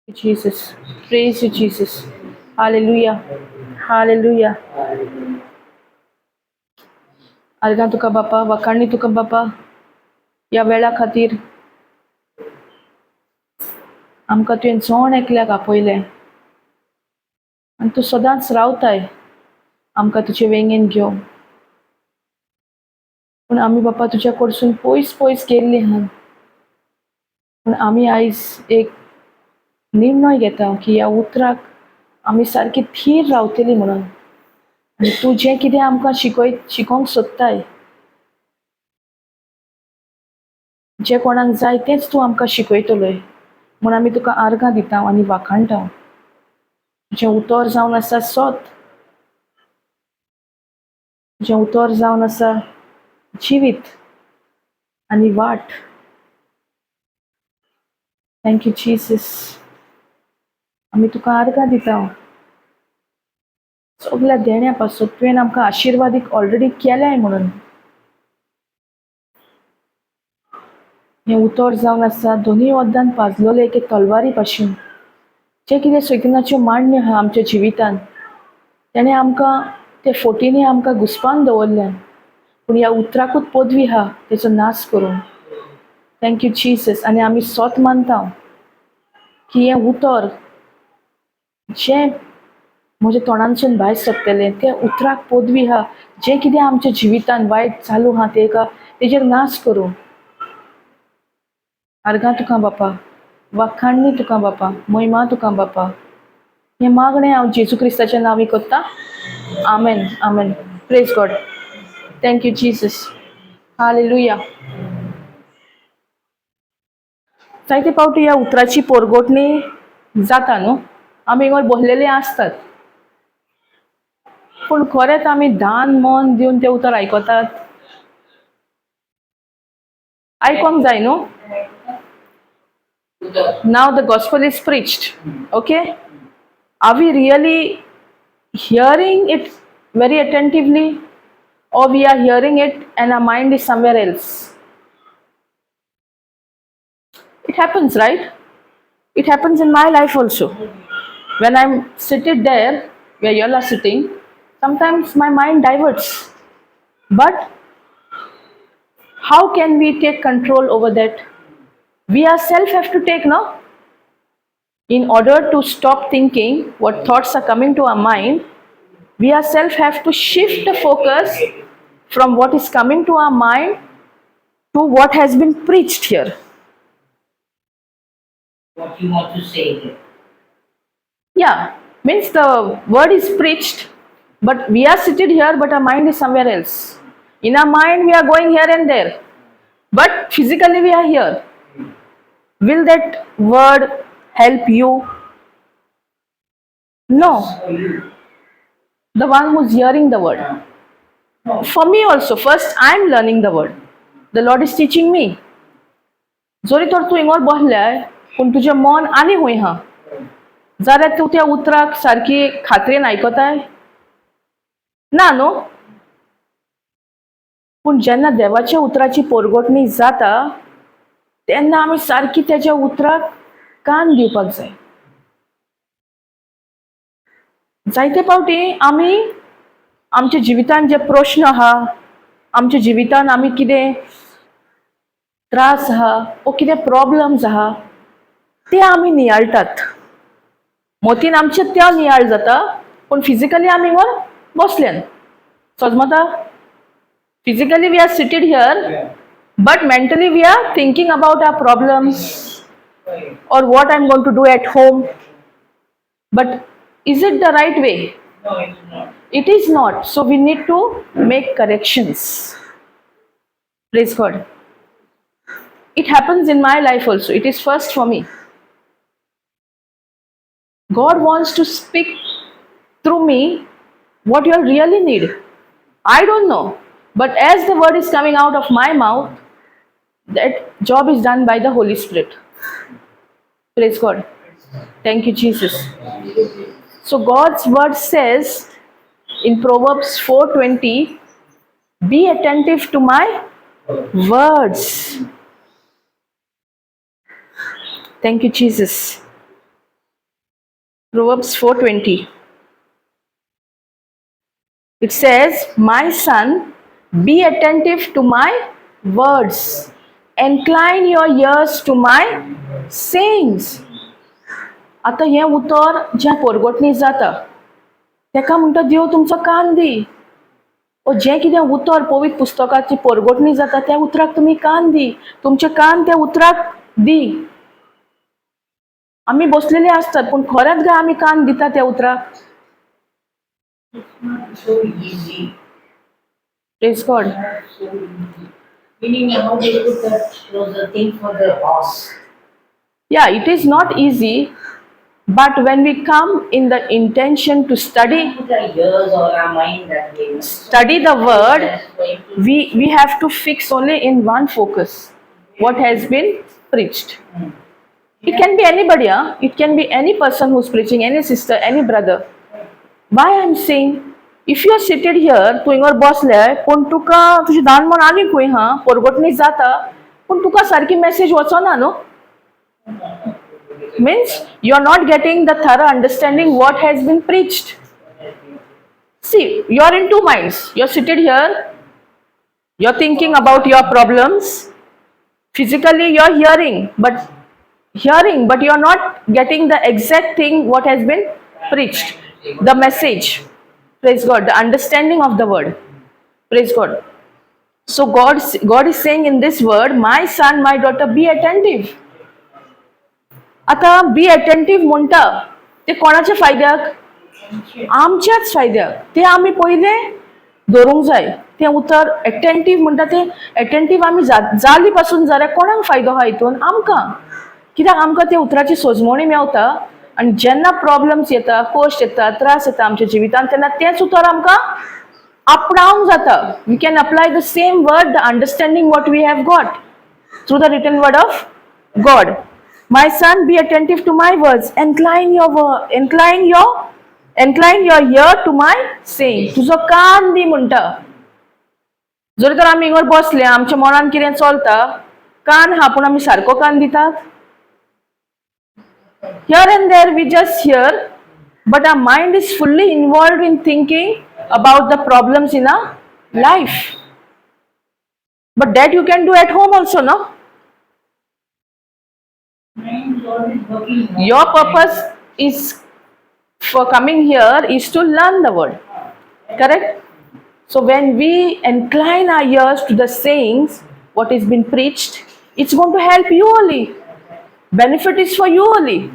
Jesus. Praise you, Jesus. Hallelujah. Hallelujah. आर्गां तुका बापा, वाखाणी तुका बापा, ह्या वेळा खातीर आमकां तुवें जण एकल्याक आपयलें आनी तूं सदांच रावताय आमकां तुजे वेंगेन घेवन. पूण आमी बापा तुज्या कडसून पयस पयस गेल्लीं आहात. पूण आमी आयज एक निर्णय घेता की ह्या उतराक आमी सारकी थीर रावतली म्हणून. आनी तूं जें कितें आमकां शिकोवंक सोदताय, जें कोणाक जाय तेंच तूं आमकां शिकयतलोय म्हूण आमी तुका आर्गां दिता आनी वाखाणटा. तुजें उतर जावन आसा सत, तुजें उतर जावन आसा जिवीत आनी वाट. Thank you Jesus. आमी तुका आर्गां दिता सगल्या देण्या पासून. तुवें आमकां आशिर्वादीक ऑलरेडी केल्याय म्हणून. हें उतर जावन आसा दोनूय वद्दान पाजलोलें एके तलवारी भाशेन. जें कितें सैतानाच्यो मांडण्यो आहा आमच्या जिवितान, तेणें आमकां ते फोटींनी आमकां घुसपान दवरल्यान. पूण ह्या उतराकूच पदवी आहा तेचो नाश करूंक. Thank you Jesus. आनी आमी सोत मानता की हें उतर जें म्हज्या तोंडांतसून भायर सरतलें तें उतराक पदवी आहा. जें कितें आमच्या जिवितान वायट चालू आहा तेका तेजेर नाश करूं. आर्गां तुका बापा, वाखाणणी तुका बापा, महिमा तुका बापा. हें मागणें हांव जेजू क्रिस्ताच्या नांवी करता. आमेन, आमेन. Praise God. Thank you Jesus. Hallelujah. जायते फावटी ह्या उतराची पोरगोटणी जाता न्हू. आमी हिंगा बसलेले आसतात, पूण खरेंच आमी दान मन दिवन तें उतर आयकतात? आयकोंक जाय न्हू. Now the gospel is preached, okay? Are we really hearing it very attentively, or we are hearing it and our mind is somewhere else? It happens, right? It happens in my life also. When I'm seated there where you all are sitting, sometimes my mind diverts. But how can we take control over that? We ourselves have to take, no? In order to stop thinking what thoughts are coming to our mind, we ourselves have to shift the focus from what is coming to our mind to what has been preached here. What you want to say here. Yeah, means the word is preached, but we are seated here, but our mind is somewhere else. In our mind, we are going here and there, but physically we are here. Will that word help you? No. The one who's hearing the word. For me also, first I am learning the word. The Lord is teaching me. जोरी तर तूं हिंगा बसल्याय, पूण तुजें मन आनी खंय आहा जाल्यार तूं त्या उतराक सारकी खात्रेन आयकताय ना न्हू. पूण जेन्ना देवाच्या उतराची पोरगोटणी जाता तेन्ना आमी सारकी तेज्या उतराक कान दिवपाक जाय. जायते फावटी आमी आमच्या जिवितान जे प्रश्न आहा, आमच्या जिवितान आमी कितें त्रास आहा वो कितें प्रॉब्लम्स आहा ते आमी नियाळटात. मतीन आमचे त्या नियाळ जाता, पूण फिजिकली आमी वर बसल्यान. सजमता? Physically we are seated here, but mentally we are thinking about our problems or what I'm going to do at home. But is it the right way? No, it's not. It is not. So we need to make corrections. Praise God. It happens in my life also. It is first for me. God wants to speak through me what you all really need. I don't know. But as the word is coming out of my mouth, that job is done by the Holy Spirit. Praise God. Thank you, Jesus. So God's word says in Proverbs 4:20, be attentive to my words. Thank you, Jesus. Proverbs 4:20. It says, "My son, be attentive to my words. Incline your ears to my sayings." आतां हें उतर जें पोरगोटणी जाता तेका म्हणटा, देव तुमचो कान दी. ओ जें कितें उतर पवित्र पुस्तकाची पोरगोटणी जाता त्या उतराक तुमी कान दी, तुमचे कान त्या उतराक दी. आमी बसलेले आसतात, पूण खरेंच काय आमी कान दिता त्या उतराक? It's not so easy. Praise God. Not so easy. Meaning how they put that was the thing for the horse. Yeah, it is not easy, but when we come in the intention to study, Put our ears or our mind that way, no? study the word, That's going to we have to fix only in one focus what has been preached. It can be anybody, huh? It can be any person who's preaching, any sister, any brother. Why I'm saying, if you are seated here, तूं हिंगर बसले पूण तुका तुजें दान मन आनी खंय हा, पोरगोटणी जाता पूण तुका सारकी मॅसेज वचना न्हू. Means you are not getting the thorough understanding what has been preached. See, you are in two minds. You are seated here, you are thinking about your problems. Physically, you are hearing, but you are not getting the exact thing what has been preached, the message. Praise God, the understanding of the word. Praise God. So God is saying in this word, "My son, my daughter, be attentive." आता बी अटेंटीव म्हणटा ते कोणाच्या फायद्याक? आमच्याच फायद्याक. ते आमी पयले धरूंक जाय तें उतर. एटेंटीव म्हणटा तें एटेंटीव आमी जाली पासून जाल्यार कोणाक फायदो आहा हितून? आमकां. कित्याक आमकां त्या उतराची सोजमणी मेवता आनी जेन्ना प्रॉब्लम्स येता, कश्ट येता, त्रास येता आमच्या जिवितांत, तेन्ना तेंच उतर आमकां आपणावंक जाता. We can apply the same word, the understanding what we have got through the written word of God. My son, be attentive to my words. Incline your ear to my saying. तुजो कान दी म्हणटा. जर तर आमी हिंगर बसले, आमच्या मनान कितें चलता, कान हा पूण आमी सारको कान दितात? Here and there we just hear, but our mind is fully involved in thinking about the problems in our life. But that you can do at home also, no? Mind is always working, no? Your purpose is for coming here is to learn the word, correct? So when we incline our ears to the sayings what is been preached, it's going to help you only. Benefit is for you only.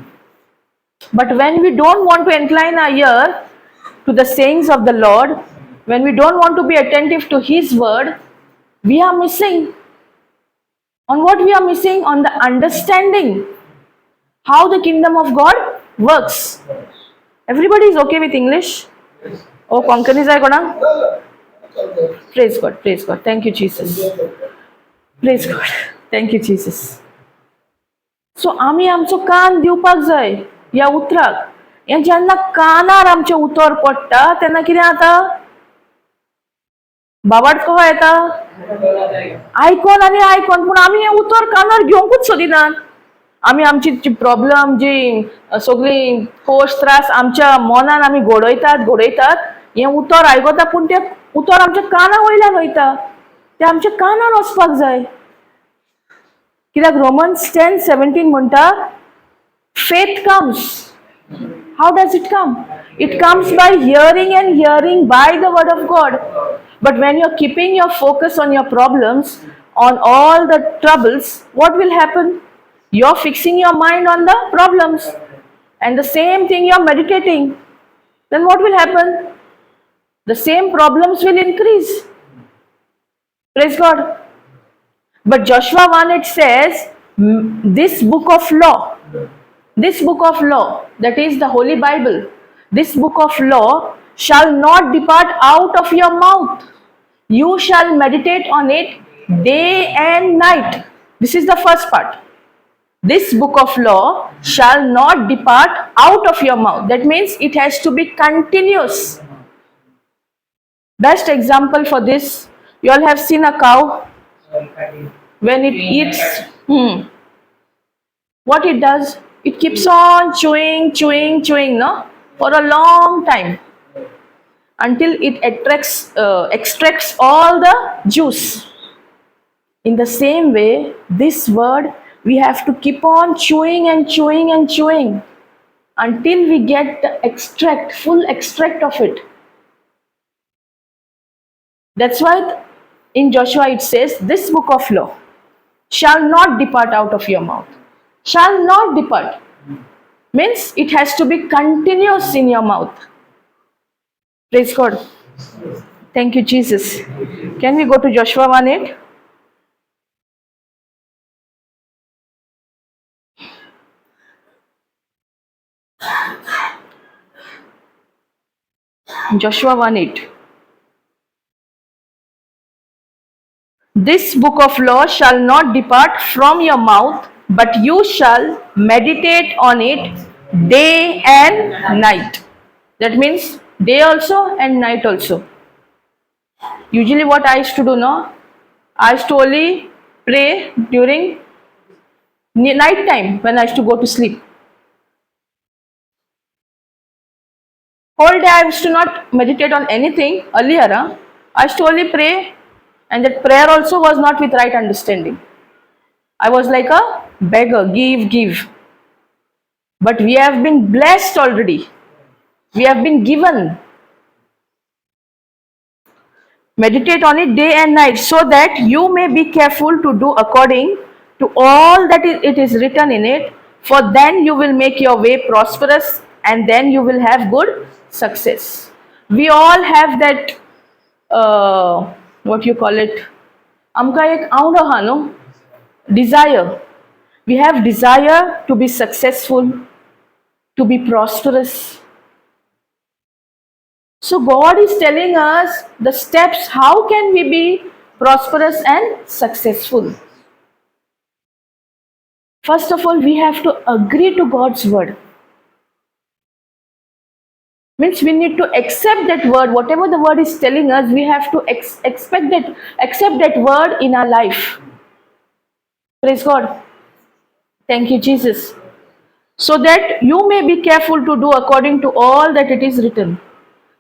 But when we don't want to incline our ear to the sayings of the Lord, when we don't want to be attentive to His word, we are missing on what? We are missing on the understanding how the kingdom of God works. Everybody is okay with English? Oh, Konkani जाय कोणाक? Praise God, praise God. Thank you, Jesus. Praise God. Thank you, Jesus. So आमी आमचो कान दिवपाक जाय ह्या उतराक. हें जेन्ना कानार आमचें उतर पडटा तेन्ना कितें जाता? बाबाट कसो येता? आयकोन आनी आयकोन, पूण आमी हें उतर कानार घेवंकूच सोदिनात. आमी आमची जी प्रॉब्लम, जी सगळी कोश त्रास आमच्या मनान आमी घडयतात घडयतात, हें उतर आयकता पूण तें उतर आमच्या काना वयल्यान वयता. तें आमच्या कानान वचपाक जाय. कित्याक रोमन्स 10:17 म्हणटा, faith comes. How does it come? It comes by hearing, and hearing by the word of God. But when you're keeping your focus on your problems, on all the troubles, what will happen? You're fixing your mind on the problems and the same thing you're meditating. Then what will happen? The same problems will increase. Praise God. But Joshua 1:8 says, "This book of law, this book of law, that is the Holy Bible, this book of law shall not depart out of your mouth. You shall meditate on it day and night." This is the first part. This book of law shall not depart out of your mouth. That means it has to be continuous. Best example for this, you all have seen a cow when it eats. What it does? It keeps on chewing, chewing, chewing, no, for a long time until it extracts all the juice. In the same way, this word we have to keep on chewing and chewing and chewing until we get the extract, full extract of it. That's why in Joshua it says, this book of law shall not depart out of your mouth. Shall not depart. Means it has to be continuous in your mouth. Praise God. Thank you, Jesus. Can we go to Joshua 1:8? Joshua 1:8. This book of law shall not depart from your mouth, but you shall meditate on it day and night. That means day also and night also. Usually what I used to do, no? I used to only pray during night time when I used to go to sleep. Whole day I used to not meditate on anything earlier. Huh? I used to only pray, and that prayer also was not with right understanding. I was like a beggar, give, give. But we have been blessed already. We have been given. Meditate on it day and night, so that you may be careful to do according to all that it is written in it. For then you will make your way prosperous, and then you will have good success. We all have that, what you call it, आमकां एक आवडो आहा न्हू, desire. We have desire to be successful, to be prosperous. So God is telling us the steps, how can we be prosperous and successful. First of all, we have to agree to God's word. Means we need to accept that word. Whatever the word is telling us, we have to expect that, accept that word in our life. Praise God. Thank you, Jesus. So that you may be careful to do according to all that it is written.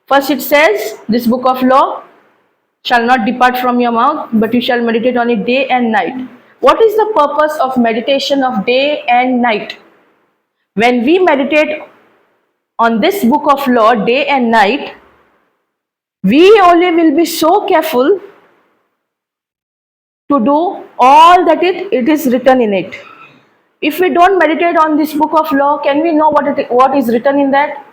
First it says, this book of law shall not depart from your mouth, but you shall meditate on it day and night. What is the purpose of meditation of day and night? When we meditate on this book of law day and night, we only will be so careful to do all that it is written in it. If we don't meditate on this book of law, can we know what is written in that?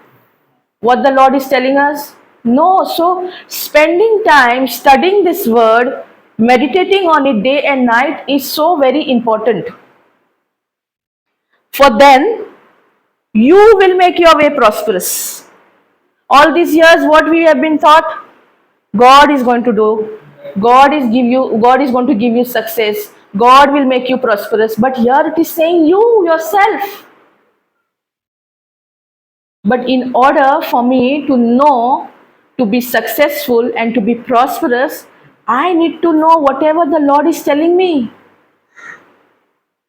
What the Lord is telling us? No. So spending time studying this word, meditating on it day and night is so very important. For then you will make your way prosperous. All these years what we have been taught, God is going to do, God is going to give you success, God will make you prosperous. But here it is saying you yourself. But in order for me to know, to be successful and to be prosperous, I need to know whatever the Lord is telling me.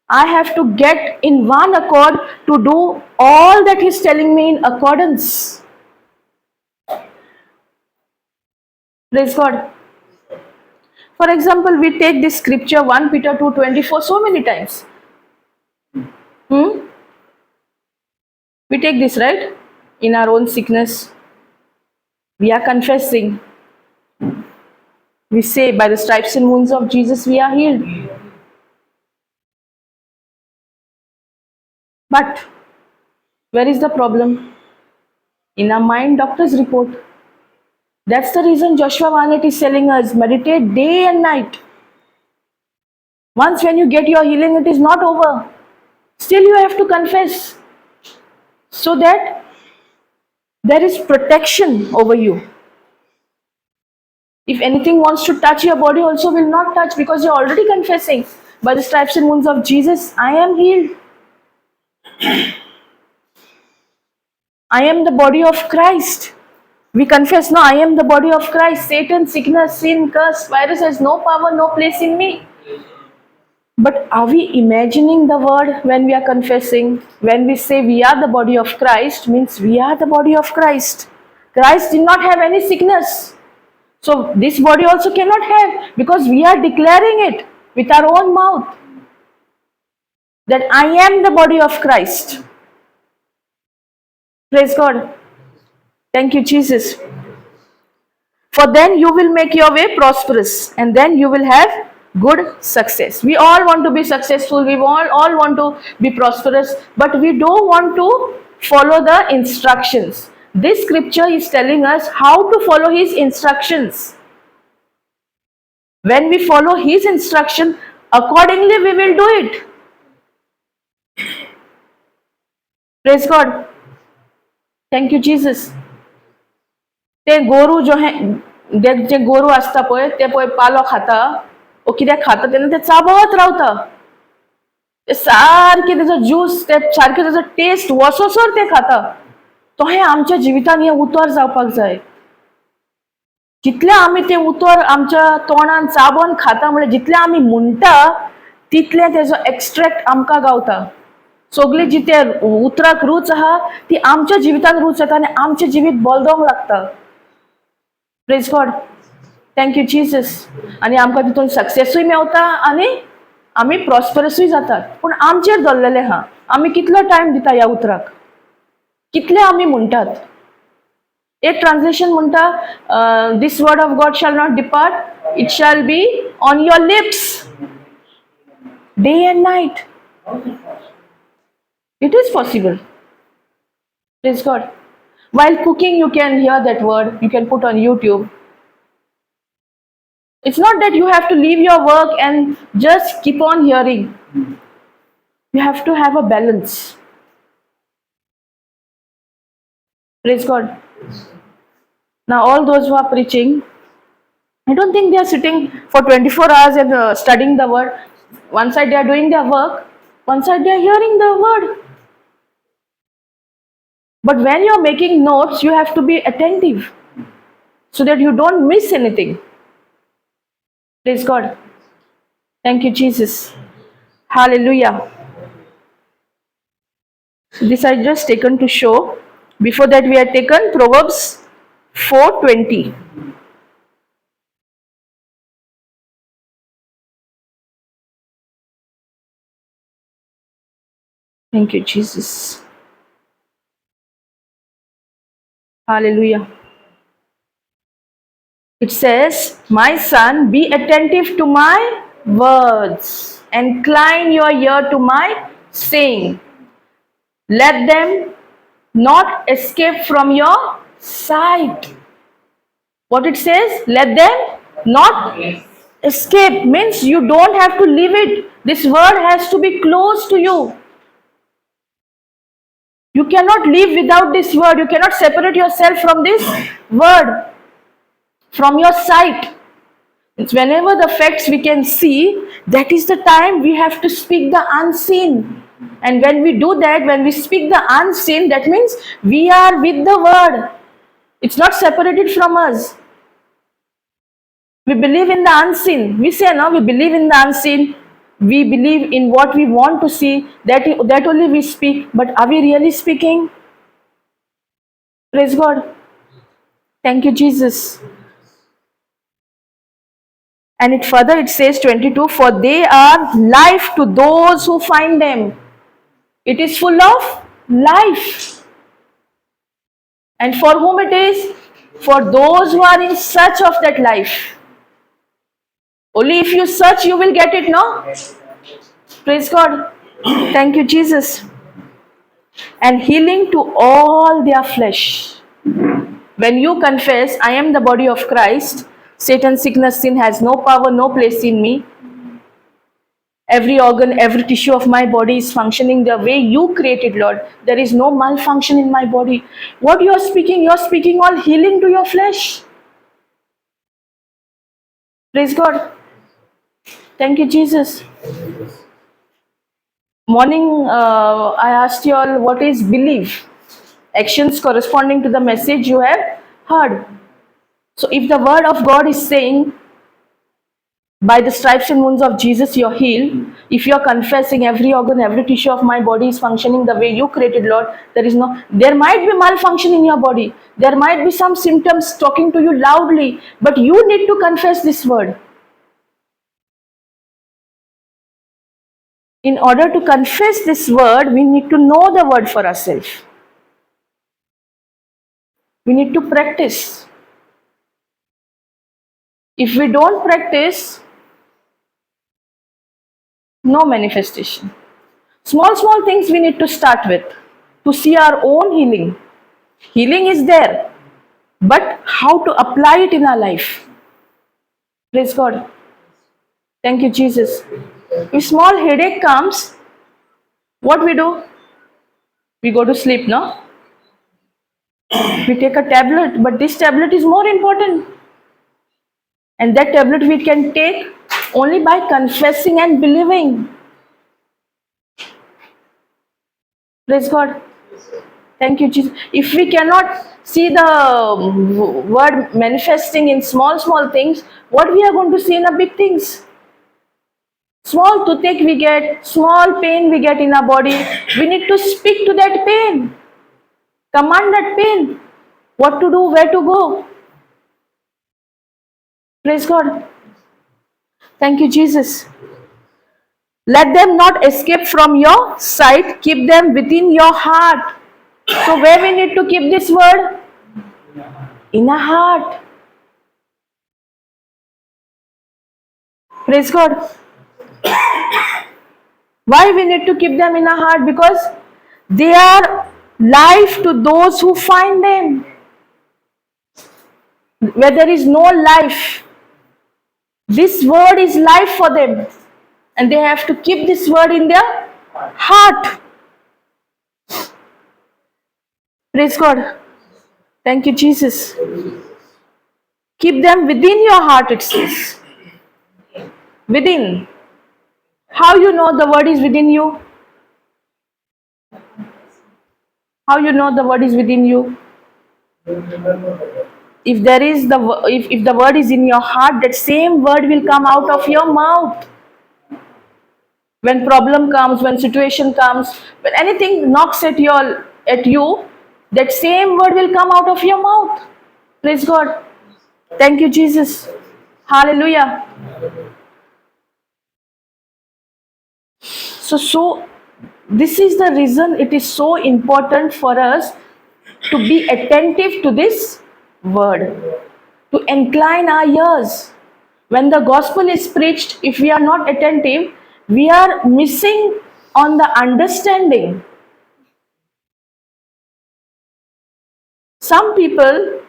I have to get in one accord to do all that He is telling me in accordance. Praise God. For example, we take this scripture 1 Peter 2:24 so many times. We take this, right? In our own sickness, we are confessing. We say, by the stripes and wounds of Jesus, we are healed. But where is the problem? In our mind, doctor's report. That's the reason Joshua 1:8 is telling us, meditate day and night. Once when you get your healing, it is not over. Still you have to confess, so that there is protection over you. If anything wants to touch your body also will not touch, because you're already confessing, by the stripes and wounds of Jesus, I am healed. I am the body of Christ. We confess, no, I am the body of Christ. Satan, sickness, sin, curse, virus has no power, no place in me. But are we imagining the word when we are confessing? When we say we are the body of Christ, means we are the body of Christ. Christ did not have any sickness. So this body also cannot have, because we are declaring it with our own mouth that I am the body of Christ. Praise God. Thank you, Jesus. For then you will make your way prosperous, and then you will have good success. We all want to be successful, we all want to be prosperous, but we don't want to follow the instructions. This scripture is telling us how to follow his instructions. When we follow his instruction, accordingly we will do it. Praise God. Thank you, Jesus. ते गोरू जो हे जे गोरू आसता पळय, ते पळय पालो खाता ओ कितें खाता तेन्ना ते चाबत रावता, ते सारकें तेजो ज्यूस, ते सारकें तेजो टेस्ट वसोसर ते खाता. तशें आमच्या जिवितान हें उतर जावपाक जाय. जितलें आमी तें उतर आमच्या तोंडान चाबोन खाता, म्हळ्यार जितलें आमी म्हणटा तितलें तेजो एक्स्ट्रेक्ट आमकां गावता. सगळी जी ते उतराक रूच आहा ती आमच्या जिवितान रूच येता आनी आमचें जिवीत बदलोंक लागता. Praise God. Thank you Jesus. आनी आमकां तितून सक्सेसूय मेवता आनी आमी प्रॉस्परसूय जातात. पूण आमचेर दवरलेलें आहा, आमी कितलो टायम दिता ह्या उतराक, कितले आमी म्हणटात. एक ट्रान्सलेशन म्हणटा, this word of God shall not depart, it shall be on your lips day and night. It is possible. Praise God. While cooking, you can hear that word. You can put on YouTube. It's not that you have to leave your work and just keep on hearing. You have to have a balance. Praise God. Now, all those who are preaching, I don't think they are sitting for 24 hours and studying the word. One side they are doing their work, one side they are hearing the word. But when you are making notes, you have to be attentive so that you don't miss anything. Praise God. Thank you, Jesus. Hallelujah. So this I just taken to show. Before that we had taken Proverbs 4:20. Thank you, Jesus. Hallelujah. It says, my son, be attentive to my words, incline your ear to my saying. Let them not escape from your sight. What it says? Let them not escape means you don't have to leave it. This word has to be close to you. You cannot live without this word. You cannot separate yourself from this word, from your sight. It's whenever the facts we can see, that is the time we have to speak the unseen. And when we do that, when we speak the unseen, that means we are with the word. It's not separated from us. We believe in the unseen. We say, no, we believe in the unseen. We believe in what we want to see, that only we speak. But are we really speaking? Praise God. Thank you, Jesus. And it further it says 22, for they are life to those who find them. It is full of life. And for whom it is? For those who are in search of that life. Only if you search, you will get it, no? Praise God. Thank you, Jesus. And healing to all their flesh. When you confess, I am the body of Christ, Satan, sickness, sin has no power, no place in me. Every organ, every tissue of my body is functioning the way you created, Lord. There is no malfunction in my body. What you are speaking all healing to your flesh. Praise God. Thank you, Jesus. Morning, I asked you all, what is belief? Actions corresponding to the message you have heard. So if the word of God is saying, By the stripes and wounds of Jesus, you're healed. If you're confessing every organ, every tissue of my body is functioning the way you created, Lord, there might be malfunction in your body. There might be some symptoms talking to you loudly, but you need to confess this word. In order to confess this word, we need to know the word for ourselves. We need to practice. If we don't practice, no manifestation. Small, small things we need to start with to see our own healing. Healing is there, but how to apply it in our life. Praise God. Thank you, Jesus. If small headache comes, what we do? We go to sleep, no? We take a tablet, but this tablet is more important. And that tablet we can take only by confessing and believing. Praise God. Thank you, Jesus. If we cannot see the word manifesting in small, small things, what we are going to see in the big things? Small toothache we get, small pain we get in our body. We need to speak to that pain. Command that pain. What to do, where to go. Praise God. Thank you, Jesus. Let them not escape from your sight. Keep them within your heart. So where we need to keep this word? In our heart. Praise God. Why we need to keep them in our heart? Because they are life to those who find them. Where there is no life, this word is life for them. And they have to keep this word in their heart. Praise God. Thank you, Jesus. Keep them within your heart, it says. Within. How you know the word is within you? How you know the word is within you? If there is the if the word is in your heart, that same word will come out of your mouth. When problem comes, when situation comes, when anything knocks at you, that same word will come out of your mouth. Praise God. Thank you, Jesus. Hallelujah. So this is the reason it is so important for us to be attentive to this word, to incline our ears. When the gospel is preached, if we are not attentive, we are missing on the understanding. Some people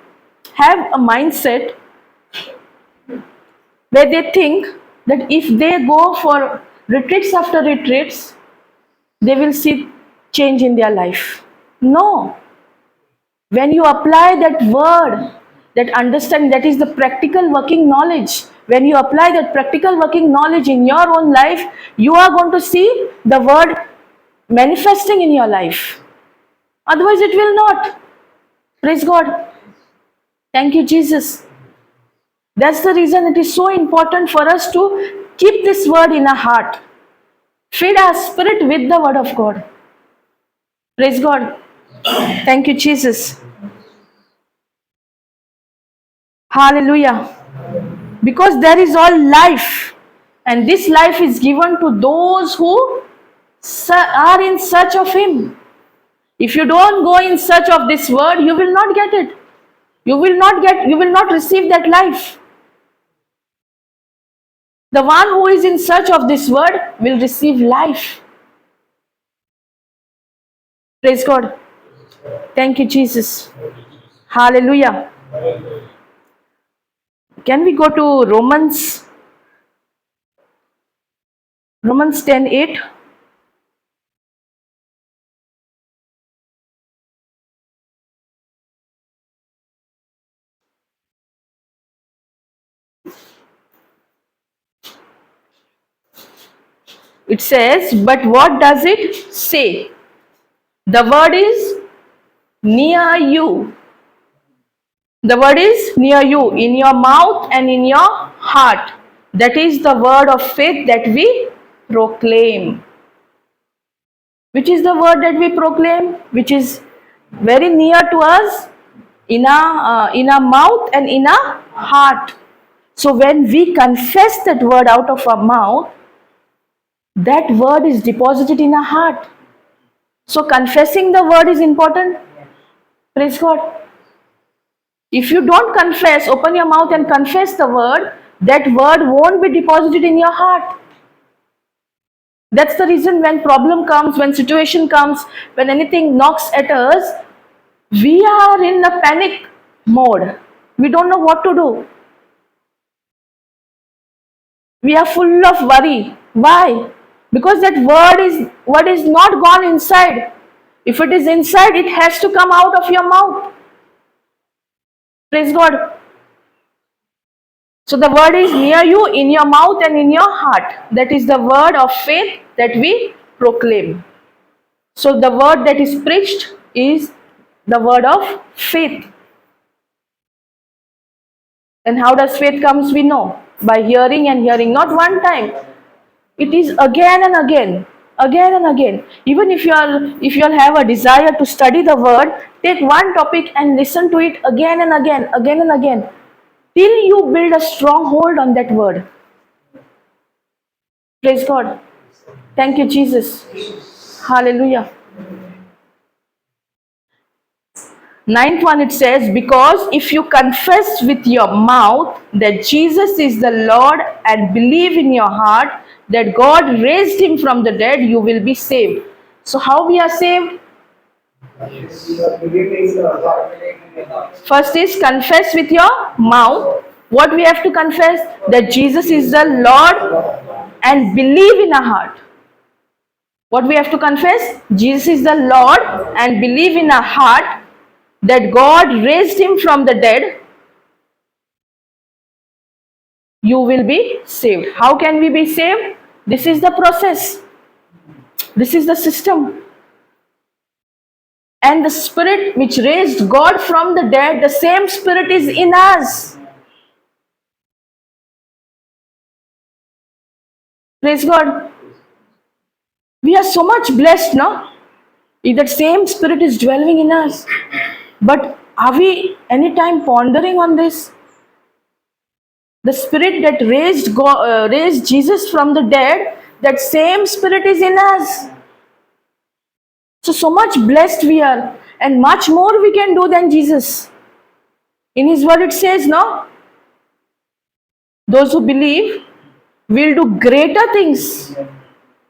have a mindset where they think that if they go for retreats after retreats, they will see change in their life. No. When you apply that word, that understanding, that is the practical working knowledge. When you apply that practical working knowledge in your own life, you are going to see the word manifesting in your life. Otherwise, it will not. Praise God. Thank you, Jesus. That's the reason it is so important for us to keep this word in our heart. Feed our spirit with the word of God. Praise God. Thank you, Jesus. Hallelujah. Because there is all life, and this life is given to those who are in search of Him. If you don't go in search of this word, you will not get it. You will not receive that life. The one who is in search of this word will receive life. Praise God. Thank you, Jesus. Hallelujah. Can we go to Romans 10:8? It says, but what does it say? The word is near you. The word is near you, in your mouth and in your heart. That is the word of faith that we proclaim. Which is the word that we proclaim? Which is very near to us, in our mouth and in our heart. So when we confess that word out of our mouth, that word is deposited in our heart. So confessing the word is important. Praise God. If you don't confess, open your mouth and confess the word, that word won't be deposited in your heart. That's the reason when problem comes, when situation comes, when anything knocks at us, we are in a panic mode. We don't know what to do. We are full of worry. Why? Because that word is not gone inside. If it is inside, it has to come out of your mouth. Praise God. So the word is near you, in your mouth and in your heart. That is the word of faith that we proclaim. So the word that is preached is the word of faith. And how does faith comes? We know. By hearing and hearing. Not one time. It is again and again. Again and again. Even if you all have a desire to study the word, take one topic and listen to it again and again, again and again, till you build a stronghold on that word. Praise God. Thank you, Jesus. Hallelujah. Ninth one, it says, because if you confess with your mouth that Jesus is the Lord and believe in your heart that God raised him from the dead, you will be saved. So how we are saved? First is confess with your mouth. What we have to confess? That Jesus is the Lord and believe in our heart. What we have to confess? Jesus is the Lord and believe in our heart that God raised him from the dead, you will be saved. How can we be saved? This is the process. This is the system. And the spirit which raised God from the dead, the same spirit is in us. Praise God. We are so much blessed, no? If that same spirit is dwelling in us. But are we anytime pondering on this? The spirit that raised God, raised Jesus from the dead, that same spirit is in us. So much blessed we are, and much more we can do than Jesus. In his word it says, no? Those who believe will do greater things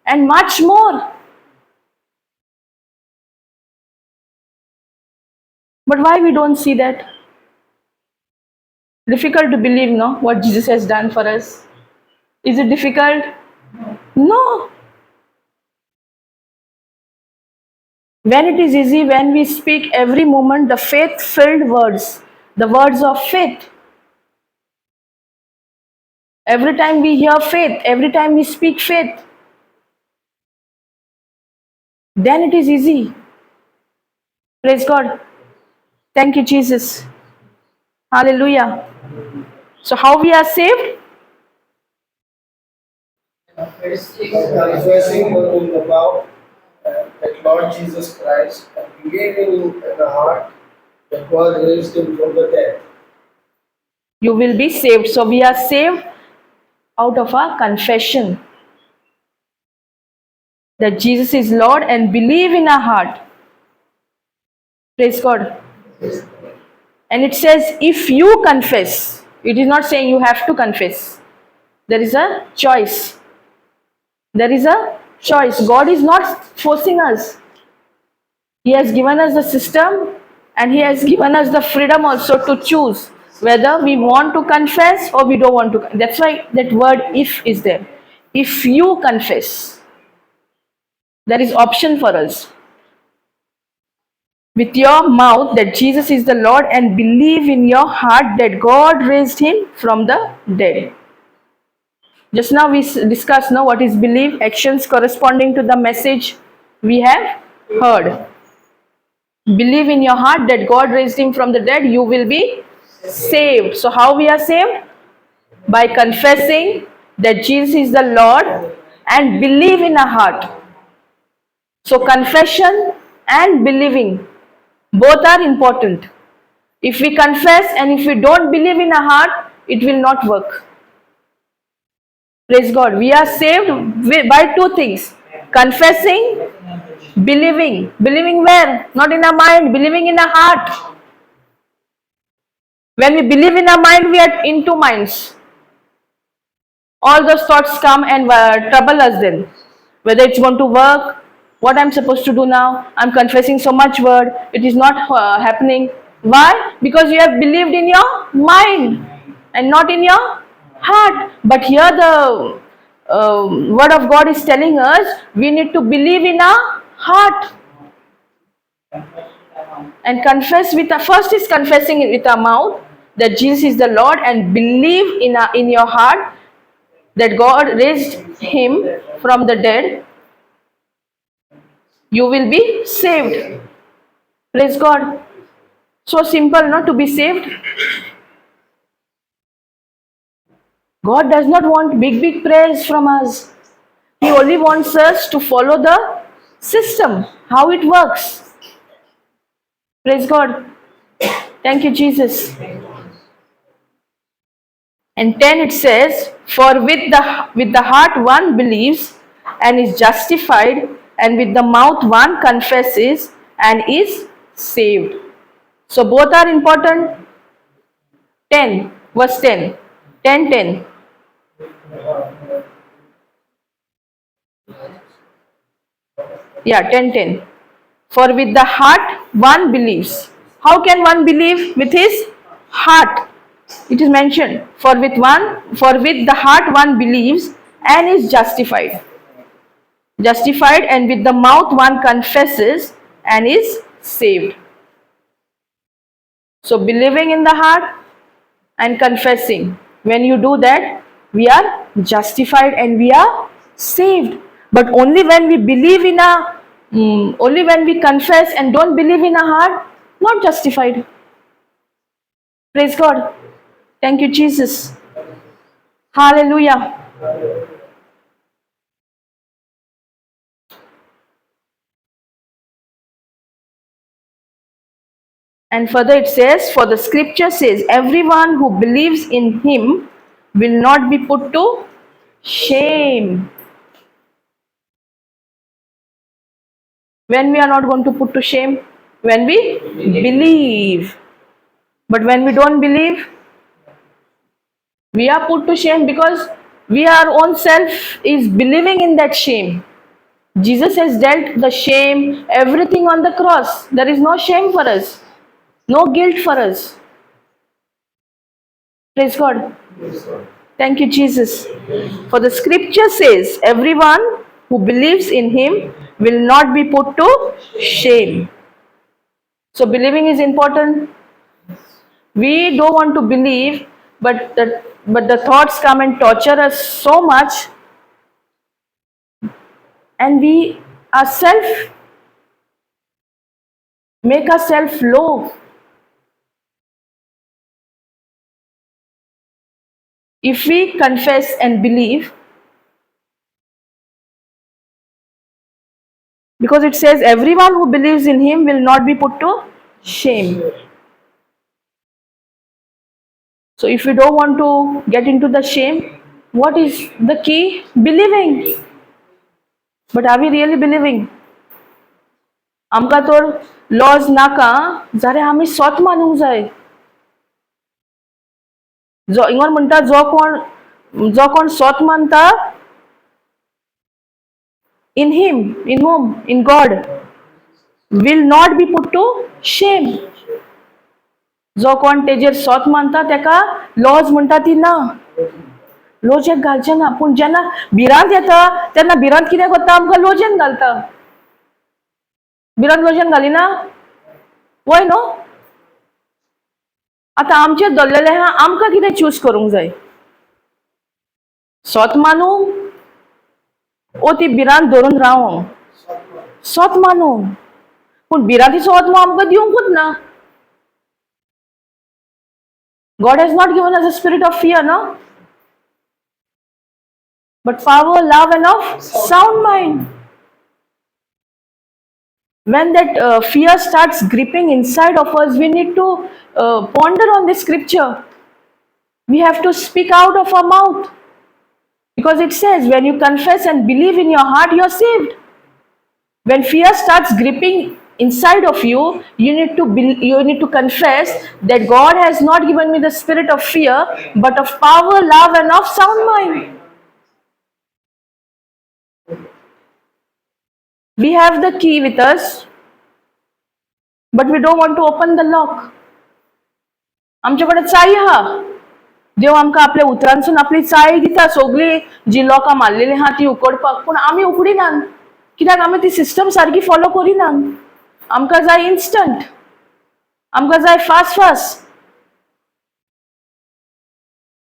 and much more. But why we don't see that? Difficult to believe, no? What Jesus has done for us. Is it difficult? No. When it is easy, when we speak every moment the faith-filled words, the words of faith. Every time we hear faith, every time we speak faith, then it is easy. Praise God. Thank you, Jesus. Hallelujah. So how we are saved? Confessing in the mouth that Lord Jesus Christ and believing in the heart that God raised him from the dead. You will be saved. So we are saved out of our confession that Jesus is Lord and believe in our heart. Praise God. And it says, if you confess, it is not saying you have to confess. There is a choice. There is a choice. God is not forcing us. He has given us the system and he has given us the freedom also to choose whether we want to confess or we don't want to. That's why that word if is there. If you confess, there is option for us. With your mouth that Jesus is the Lord and believe in your heart that God raised him from the dead. Just now we discussed now what is belief, actions corresponding to the message we have heard. Believe in your heart that God raised him from the dead, you will be saved. So how we are saved? By confessing that Jesus is the Lord and believe in our heart. So confession and believing both are important. If we confess and if we don't believe in our heart, it will not work. Praise God. We are saved by two things: confessing, believing. Believing where? Not in our mind, believing in our heart. When we believe in our mind, we are in two minds. All those thoughts come and trouble us then. Whether it's going to work, what I'm supposed to do now, I'm confessing so much word, it is not happening. Why? Because you have believed in your mind and not in your heart. But here the word of God is telling us we need to believe in our heart and confess with our, first is confessing with our mouth that Jesus is the Lord, and believe in your heart that God raised him from the dead, you will be saved. Praise God. So simple, not to be saved. God does not want big, big prayers from us. He only wants us to follow the system, how it works. Praise God. Thank you, Jesus. And 10 it says, for with the heart one believes and is justified, and with the mouth one confesses and is saved. So both are important. 10, verse 10. 10, 10. Yeah, 10, 10. For with the heart one believes. How can one believe? With his heart. It is mentioned, for with the heart one believes and is justified. Justified, and with the mouth one confesses and is saved. So believing in the heart and confessing. When you do that, we are justified and we are saved. But only when we believe in our, only when we confess and don't believe in our heart, not justified. Praise God. Thank you, Jesus. Hallelujah. And further it says, for the scripture says, everyone who believes in him will not be put to shame. When we are not going to put to shame? When we believe. But when we don't believe, we are put to shame, because we, our own self, is believing in that shame. Jesus has dealt the shame, everything on the cross. There is no shame for us, no guilt for us. Praise God. Thank you, Jesus. For the scripture says, everyone who believes in him will not be put to shame. So believing is important. We don't want to believe, but the thoughts come and torture us so much, and we ourselves make ourselves low. If we confess and believe, because it says everyone who believes in him will not be put to shame. So if you don't want to get into the shame, what is the key? Believing. But are we really believing? आमकां तर lodge नाका जाल्यार आमी स्वत मानूंक जाय. जो Inger म्हणटा, जो कोण स्वत मानता, in him, in whom, in God, will not be put to shame. जो कोण तेजेर स्वत मानता तेका लॉज म्हणटा ती ना, लोजेक घालचें ना. पूण जेन्ना भिरांत येता तेन्ना भिरांत कितें करता, आमकां लोजेन घालता. भिरांत लोजेन घालिना वय न्हू. आतां आमचेर दवरलेलें आहा, आमकां कितें चूज करूंक जाय, स्वत मानू ओ ती भिरांत धरून रावोंक. स्वत मानू, पूण भिरांतीचो आत्मो आमकां दिवंकूच ना. God has not given us a spirit of fear, no? But power, love and of sound mind. When that fear starts gripping inside of us, we need to ponder on this scripture. We have to speak out of our mouth, because it says when you confess and believe in your heart, you are saved. When fear starts gripping inside of you, you need to confess that God has not given me the spirit of fear, but of power, love and of sound mind. We have the key with us, but we don't want to open the lock. आमच्याकडे चाई हा, देव आमकां आपल्या उतरांसून आपली चाय दिता, सगळी जी लोकां मारलेली आहा ती उकडपाक, पूण आमी उकडिनात. कित्याक? आमी ती सिस्टम सारकी फॉलो करिनात. आमकां जाय इन्स्टंट, आमकां जाय fast fast.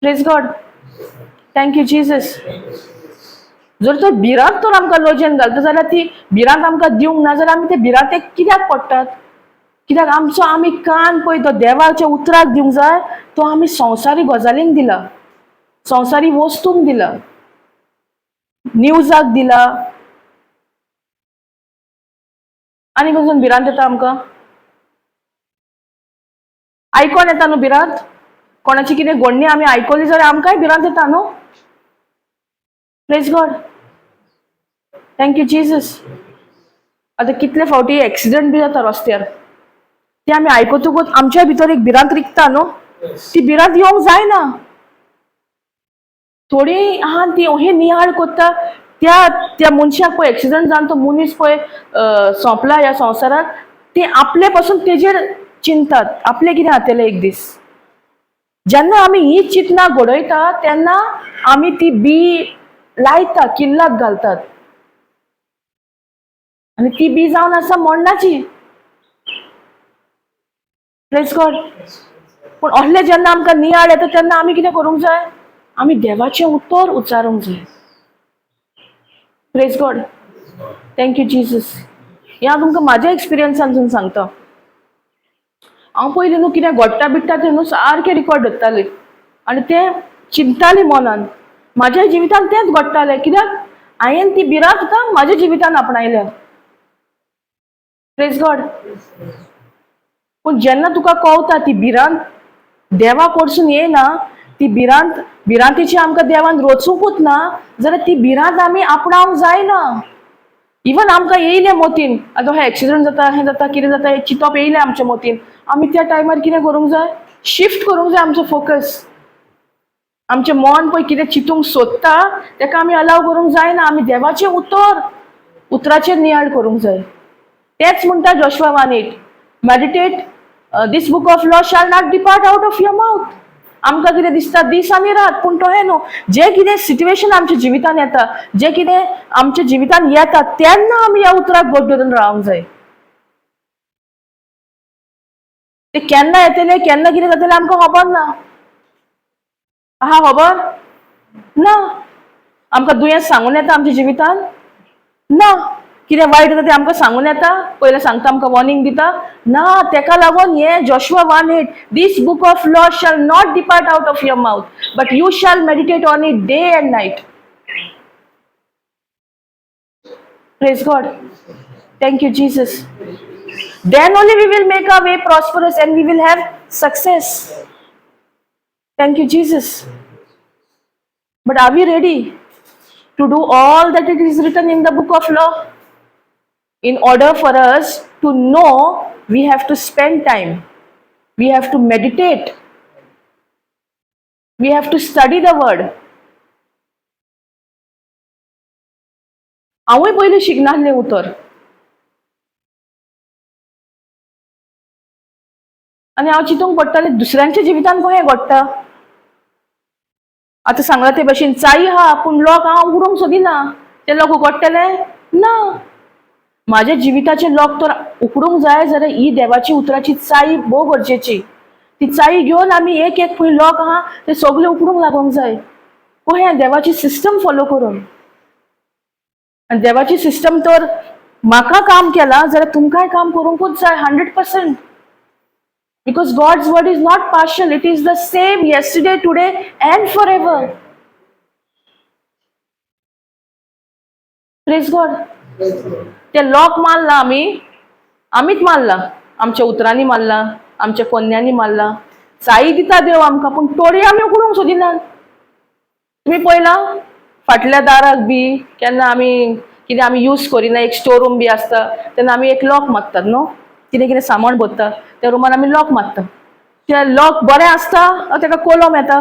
Praise God. Thank you, Jesus. जर तो भिरांत तर आमकां लजेन घालता जाल्यार, ती भिरांत आमकां दिवंक ना जाल्यार आमी ते भिरांतेक कित्याक पडटात? कित्याक आमचो आमी कान पळय तो देवाच्या उतराक दिवंक जाय, तो आमी संवसारी गजालींक दिला, संवसारी वस्तूंक दिला, न्यूजाक दिला. आनी खंयसून भिरांत येता आमकां? आयकोन येता न्हू भिरांत. कोणाची कितें घडणी आमी आयकली जाल्यार आमकांय भिरांत येता न्हू. Praise God. Thank you, Jesus. आतां कितले फावटी एक्सिडंट बी जाता रस्त्यार, ते आमी आयकतकूच आमच्या भितर एक भिरांत रिगता न्हू. ती भिरांत येवंक जायना. थोडी आहा ती अशी नियाळ करता, त्या त्या मनशाक पळय एक्सिडंट जावन तो मनीस पळय सोंपला ह्या संवसाराक, ते आपले पासून तेजेर चिंततात, आपलें कितें जातलें एक दीस. जेन्ना आमी ही चिंतना घडयता, तेन्ना आमी ती बी लायता, किल्लाक घालतात आनी ती बी जावन आसा मरणाची. Praise God. पूण असलें जेन्ना आमकां नियाळ येता, तेन्ना आमी कितें करूंक जाय? आमी देवाचें उतर उच्चारूंक जाय. Praise God. Thank you, Jesus. हें हांव तुमकां म्हाज्या एक्सपिरियन्सांसून सांगता. हांव पयलीं न्हू कितें घडटा बिडटा तें न्हू सारकें रिकॉर्ड दवरतालें आनी तें चिंततालें मनान. म्हाज्या जिवितान तेंच घडटालें, कित्याक हांवें ती भिरांत आतां म्हाज्या जिवितान आपणायल्या. Praise God. पूण जेन्ना तुका कळटा ती भिरांत देवा कडसून येना, ती भिरांत, भिरांतीची आमकां देवान रचुंकूच ना जाल्यार ती भिरांत आमी आपणावंक जायना. इवन आमकां येयलें मतीन, आतां हे एक्सिडंट जाता, हें जाता, कितें जाता, हें चिंतप येयलें आमच्या मतीन, आमी त्या टायमार कितें करूंक जाय? शिफ्ट करूंक जाय आमचो फोकस. आमचें मन पळय कितें चिंतूंक सोदता, तेका आमी अलाव करूंक जायना. आमी देवाचें उतर, उतराचेर नियाळ करूंक जाय. तेच म्हणटा Joshua 1:8, "Meditate, this book of law shall not depart out of your mouth." आमकां कितें दिसता, दीस आनी रात. पूण तशें न्हू. जें कितें सिट्युएशन आमच्या जिवितान येता, जें कितें आमच्या जिवितान येता, तेन्ना आमी ह्या उतराक घट धरून रावंक जाय. ते केन्ना येतले, केन्ना कितें जातलें, आमकां खबर ना. आहा खबर ना. आमकां दुयेंस सांगून येता आमच्या जिवितान? ना. कितें वायट जाता तें आमकां सांगून येता? पयलें सांगता आमकां, वॉर्निंग दिता? ना. तेका लागून हें Joshua 1:8, "This book of law shall not depart out of your mouth, but you shall meditate on it day and night." Praise God. Thank you, Jesus. Then only we will make our way prosperous and we will have success. Thank you, Jesus. But are we ready to do all that it is written in the book of law? In order for us to know, we have to spend time, we have to meditate, we have to study the word. हांवूय पयलीं शिकनासलें उतर आनी हांव चिंतूंक पडटालें, दुसऱ्यांच्या जिवितान कशें घडटा. आतां सांगलां ते भशेन, चाई आहा पूण लोक हांव उगडूंक सोदिना. ते लोक उगडटले ना. म्हाज्या जिविताचे लोक तर उकडूंक जाय जाल्यार ही देवाची उतराची चाई भोव गरजेची. ती चाई घेवन आमी एक एक खंय लोक आहा ते सगळे उकडूंक लागोंक जाय. कशें? देवाची सिस्टम फॉलो करून. आनी देवाची सिस्टम तर म्हाका काम केलां जाल्यार तुमकांय काम करूंकूच जाय, 100%, because God's word is not partial. It is the same yesterday, today and forever. Praise God. ते लॉक मारला आमी, आमीच मारला, आमच्या उतरांनी मारला, आमच्या कोन्यांनी मारला. चाई दिता देव आमकां, पूण तोरी आमी उकडूंक सोदिनात. तुमी पळयलां फाटल्या दाराक बी केन्ना आमी कितें आमी यूज करिना, एक स्टोर रूम बी आसता तेन्ना आमी एक लॉक मारतात न्हू, कितें कितें सामान भरता त्या रुमान आमी लॉक मारता. ते लॉक बरें आसता ताका कोलम येता.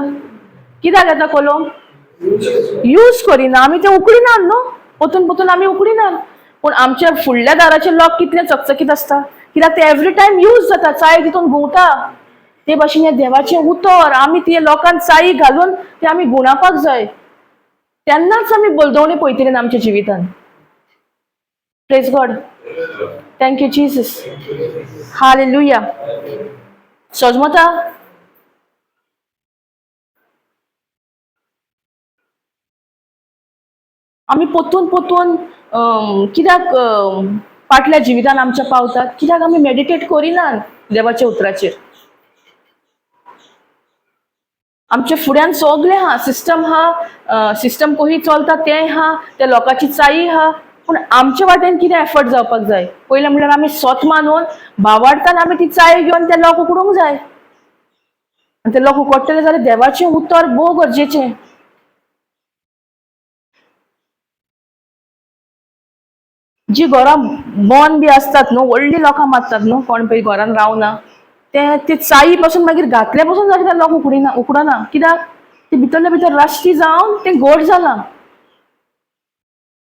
कित्याक येता कोलम? यूज करिना आमी, ते उकडिनात न्हू, पोतून पोतून आमी उकडिनात. पूण आमच्या फुडल्या दाराचे लॉक कितले चकचकीत आसता, कित्याक ते एवरी टायम यूज जाता, चाय तितून घुंवता. ते भाशेन हें देवाचें उतर आमी ते लोकांक चाई घालून ते आमी गुणापाक जाय, तेन्नाच आमी बलदवणी पळयतली आमच्या जिवितान. Praise God. Thank you Jesus. Hallelujah. सजमता आमी पोतून पोतून कित्याक फाटल्या जिवितान आमच्या पावतात, कित्याक आमी मेडिटेट करिनात देवाच्या उतराचेर. आमच्या फुड्यान सगळें आहा, सिस्टम आहा, सिस्टम कशी चलता तें आहा, त्या लोकांची चाई आहा, पूण आमच्या वाटेन कितें एफर्ट जावपाक जाय. पयलें म्हणल्यार आमी स्वत मानून भावार्थान आमी ती चाय घेवन ते लोक उकडूंक जाय. आनी ते लोक उकडटले जाल्यार देवाचें उतर भोव गरजेचें. जी घरां बन बी आसतात न्हू, व्हडली लोकां मारतात न्हू, कोण पळय घरान रावना, ते ते चाई पासून मागीर घातले पासून जाल्यार ते लोक उकडना उकडना, कित्याक ते भितरले भितर राश्टी जावन तें गोड जालां.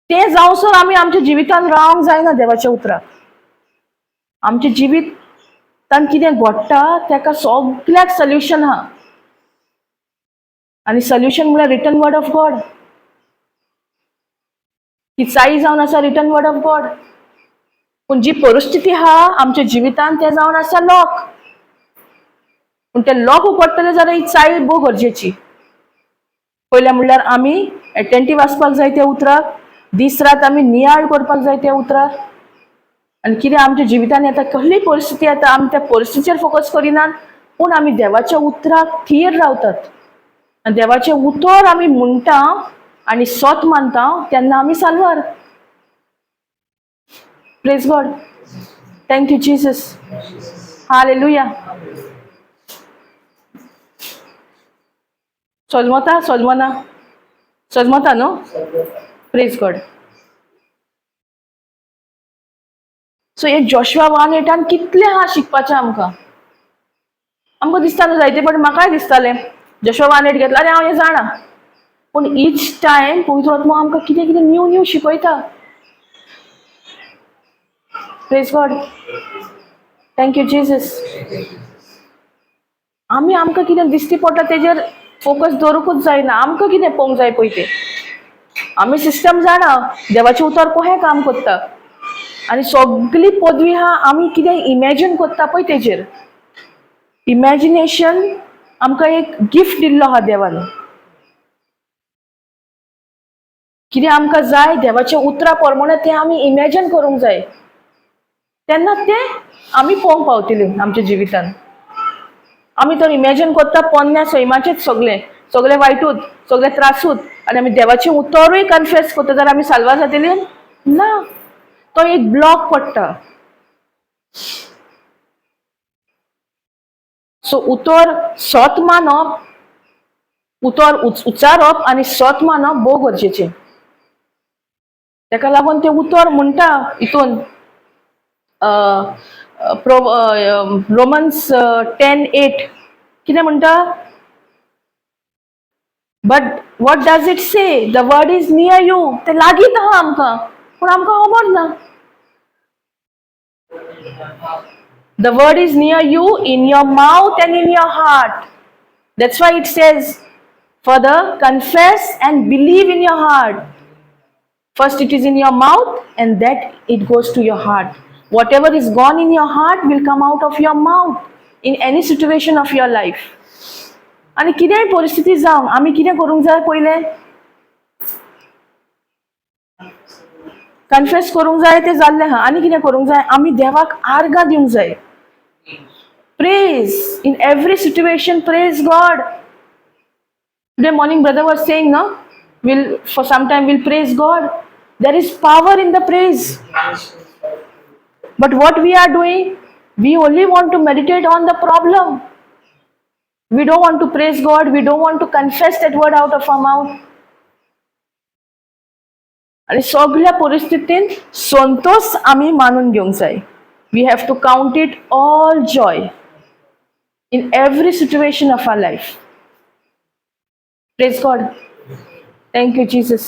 तें जावसर आमी आमच्या जिवितान रावंक जायना देवाच्या उतराक. आमचें जिवितान कितें घडटा तेका सगल्याक सोल्युशन आहा, आनी सोल्युशन म्हळ्यार रिटन वर्ड ऑफ गॉड. ती चाई जावन आसा रिटन वर्ड ऑफ गॉड, पूण जी परिस्थिती आहा आमच्या जिवितान तें जावन आसा लॉक. पूण ते लॉक उकडटले जाल्यार ही चाई भोव गरजेची. पयलें म्हणल्यार आमी एटेंटीव आसपाक जाय त्या उतराक, दीस रात आमी नियाळ करपाक जाय त्या उतराक. आनी कितें आमच्या जिवितान येता, कसली परिस्थिती येता, आमी त्या परिस्थितीचेर फोकस करिनात, पूण आमी देवाच्या उतराक थीर रावतात आनी देवाचें उतर आमी म्हणटा आनी सोत मानता तेन्ना आमी साल्वार. Praise God. Thank you Jesus. Hallelujah. सजमता सजमना सजमता न्हू. Praise God. सो हे जोशवा 1:8 कितलें आहा शिकपाचें आमकां. आमकां दिसता न्हू जायते, पण म्हाकाय दिसतालें जोशवा 1:8 घेतला आनी हांव हें जाणा, पूण इच टायम पवित्र आत्मो आमकां कितें कितें न्यू न्यू शिकयता. Praise God. Thank you Jesus. आमी आमकां कितें दिश्टी पडटा तेजेर फोकस दवरूंकूच जायना, आमकां कितें पळोवंक जाय पळय तें. आमी सिस्टम जाणा, देवाचें उतर कशें काम करता आनी सगली पदवी आहा, आमी कितें इमॅजीन करता पळय तेजेर. इमॅजिनेशन आमकां एक गिफ्ट दिल्लो आहा देवान. कितें आमकां जाय देवाच्या उतरा प्रमाणे तें आमी इमॅजीन करूंक जाय, तेन्ना तें आमी पळोवंक पावतली आमच्या जिवितान. आमी तर इमॅजीन करता पोन्न्या सैमाचेच सगळें, सगळें वायटूच, सगळें त्रासूच, आनी आमी देवाचें उतरूय कन्फेस करता जाल्यार आमी साल्वार जातली ना. तो एक ब्लॉक पडटा. सो उतर सत मानप, उतर उच्चारप आनी सत मानप भोव गरजेचें. तेका लागून तें उतर म्हणटा हितून रोमन्स 10:8 कितें म्हणटा? But what does it say? The word is near you. तें लागींच आहा आमकां, पूण आमकां खबर ना. The word is near you, in your mouth and in your heart. That's why it says, further, confess and believe in your heart. First it is in your mouth and that it goes to your heart. Whatever is gone in your heart will come out of your mouth in any situation of your life. आनी कितेंय परिस्थिती जावं, आमी कितें करूंक जाय? पयलें confess करूंक जाय, तें जाल्लें आहा. आनी कितें करूंक जाय? आमी देवाक आर्गां दिवंक जाय. Praise in every situation, praise God. Today morning brother was saying, no, we'll for some time we'll praise God. There is power in the praise. But what we are doing, we only want to meditate on the problem. We don't want to praise God. We don't want to confess that word out of our mouth. आनी सगळ्या परिस्थितीन संतोष आमी मानून घेवंक जाय. We have to count it all joy in every situation of our life. Praise God. Thank you Jesus.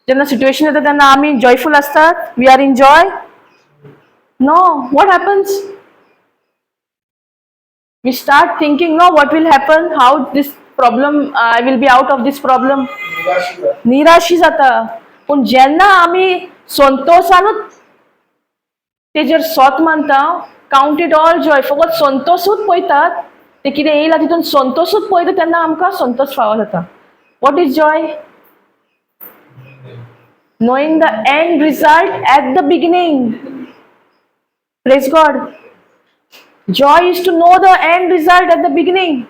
जेन्ना situation येता तेन्ना आमी जॉयफूल आसतात. We are in joy? No. What happens? We start thinking, no, what will happen, how this problem, I will be out of this problem. निराशी जाता. निराशी जाता. पूण जेन्ना आमी संतोषानूच तेजेर सोत मानता, काउंट it all Joy, फकत संतोषूच पळयतात, ते कितें येयला तितून संतोषूच पळयता, तेन्ना आमकां संतोष फावो जाता. What is joy? Knowing the end result at the beginning. Praise God. Joy is to know the end result at the beginning.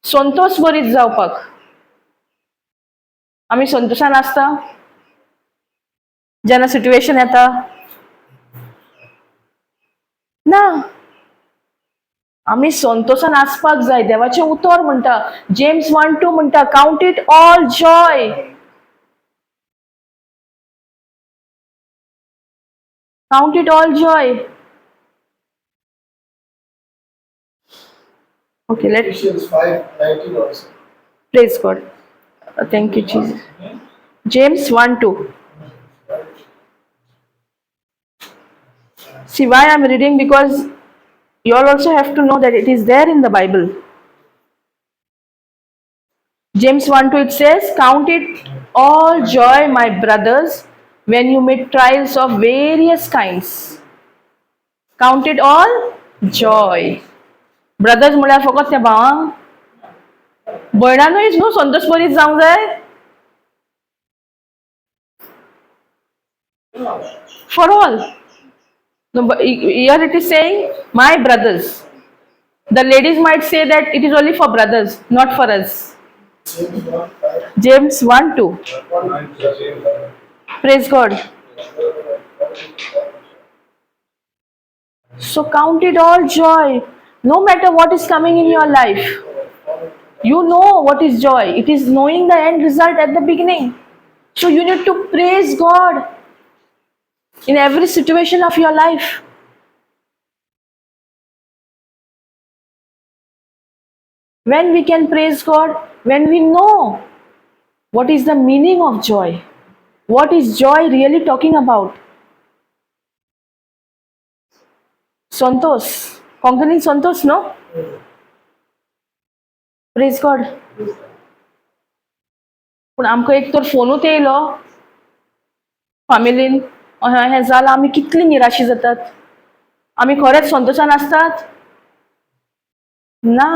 Santosh बरीत जावपाक आमी संतोशान आसता जेन्ना सिट्युएशन येता ना. आमी संतोशान आसपाक जाय. देवाचें उतर म्हणटा, जेम्स 1:2 म्हणटा, count it all joy. Count it all joy. Okay, let Ephesians 5:19 also. Praise God. Thank you, Jesus. James 1:2. See why I'm reading, because you all also have to know that it is there in the Bible. James 1:2, it says, count it all joy, my brothers, when you meet trials of various kinds. Count it all joy. Brothers म्हळ्यार फकत त्या भावांक, भयणानूय न्हू संतोष बरीच जावंक जाय. For all. No, but here it is saying, my brothers. The ladies might say that it is only for brothers, not for us. James 1:5. James 1:2. Praise God. So count it all joy, no matter what is coming in your life. You know what is joy. It is knowing the end result at the beginning. So you need to praise God in every situation of your life. When we can praise God? When we know what is the meaning of joy. What is joy really talking about? Santosh. Konkani Santosh, no? Praise God. पूण आमकां एक तर फोनूच येयलो फामिलीन, अहें हें जालां, आमी कितली निराशी जातात. आमी खरेंच संतोशान आसतात ना.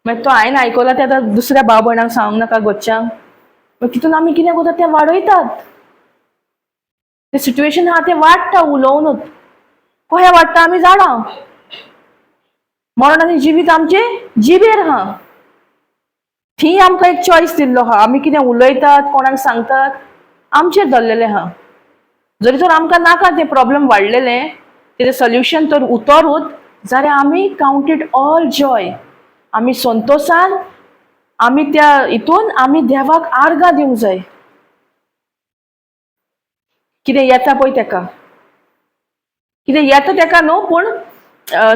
मागीर तो हांवें आयकलां तें आतां दुसऱ्या भाव भयणांक सांगूंक नाका घरच्यांक. मागीर तितून आमी कितें करता, तें वाडयतात. तें सिट्युएशन आहा तें वाडटा उलोवनूच. कशें वाडटा आमी जाणा. मरण आनी जिवीत आमचें जिबेर आहा. थंय आमकां एक चॉयस दिल्लो आहा. आमी कितें उलयतात, कोणाक सांगतात, आमचेर धरलेलें आहा. जरी तर आमकां नाका तें प्रॉब्लम वाडलेलें, तेजें सोल्युशन तर उतरूच जाल्यार आमी काउंट it all Joy. आमी संतोशान आमी त्या हितून आमी देवाक आर्गां दिवंक जाय. कितें येता पळय तेका, कितें येता तेका न्हू, पूण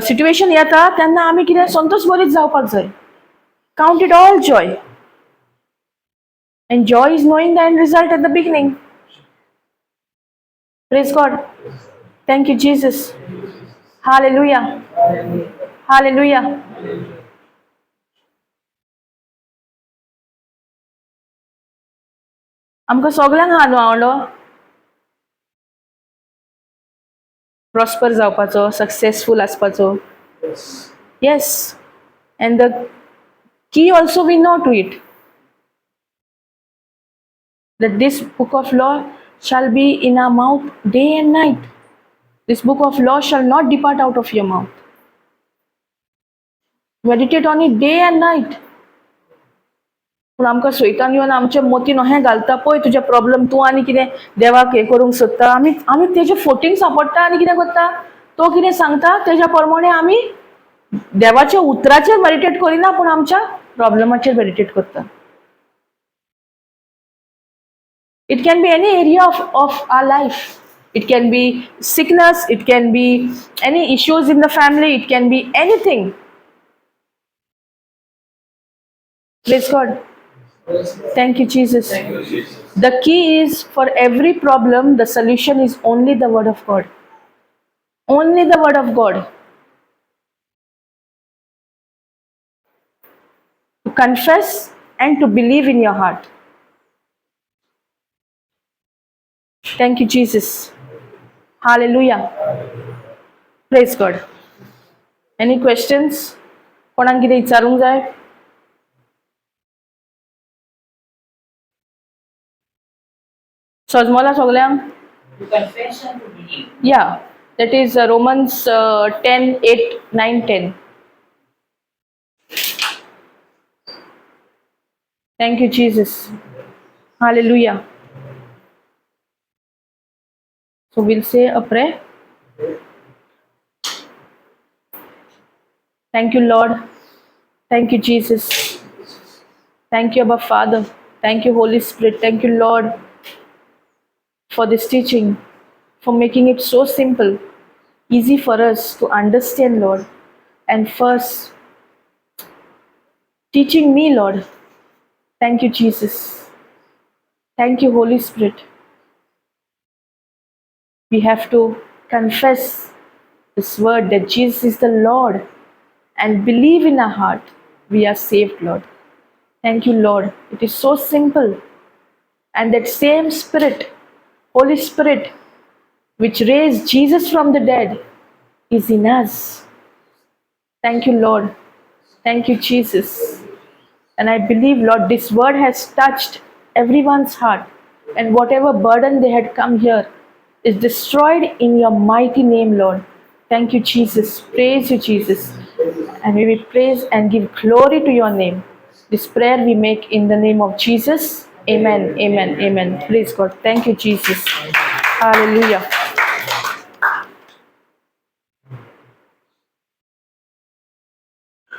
सिट्युएशन येता तेन्ना आमी कितें संतोश बरीच जावपाक जाय. Count it all joy. And joy is knowing the end result at the beginning. Praise God. Thank you, Jesus. Hallelujah. Hallelujah. आमकां सगल्यांक आहा न्हू आवडो प्रॉस्पर जावपाचो, सक्सेसफूल आसपाचो. Yes. Yes, and the key also we know to it, that this book of law shall be in our mouth day and night. This book of law shall not depart out of your mouth. Meditate on it day and night. पूण आमकां सैतान येवन आमच्या मतीन अहें घालता, पळय तुजें प्रॉब्लम, तूं आनी कितें देवाक हें करूंक सोदता. आमी आमी तेजे फोटींग सांपडटा आनी कितें करता, तो कितें सांगता तेज्या प्रमाणे आमी देवाच्या उतराचेर मेडिटेट करिना, पूण आमच्या प्रॉब्लमाचेर मेडिटेट करता. It can be any area of our life. It can be sickness, it can be any issues in the family, it can be anything. Praise God. Praise God. Thank you, Jesus. Thank you, Jesus. The key is, for every problem, the solution is only the Word of God. Only the Word of God. To confess and to believe in your heart. Thank you, Jesus. Hallelujah. Praise God. Any questions? कोणाक कितें विचारूंक जाय? सजमला सगल्यांक? To confess and to believe. Yeah, that is Romans 10, 8, 9, 10. Thank you, Jesus. Hallelujah. So we'll say a prayer. Thank you, Lord. Thank you, Jesus. Thank you, Abba Father. Thank you, Holy Spirit. Thank you, Lord, for this teaching, for making it so simple, easy for us to understand, Lord. And first, teaching me, Lord. Thank you, Jesus. Thank you, Holy Spirit. We have to confess this word that Jesus is the Lord and believe in our heart. We are saved, Lord. Thank you, Lord. It is so simple. And that same Spirit, Holy Spirit, which raised Jesus from the dead, is in us. Thank you, Lord. Thank you, Jesus. And I believe, Lord, this word has touched everyone's heart, and whatever burden they had come here is destroyed in your mighty name, Lord. Thank you, Jesus. Praise you, Jesus. And we will praise and give glory to your name. This prayer we make in the name of Jesus. Amen. Amen. Amen. Praise God. Thank you, Jesus. Hallelujah.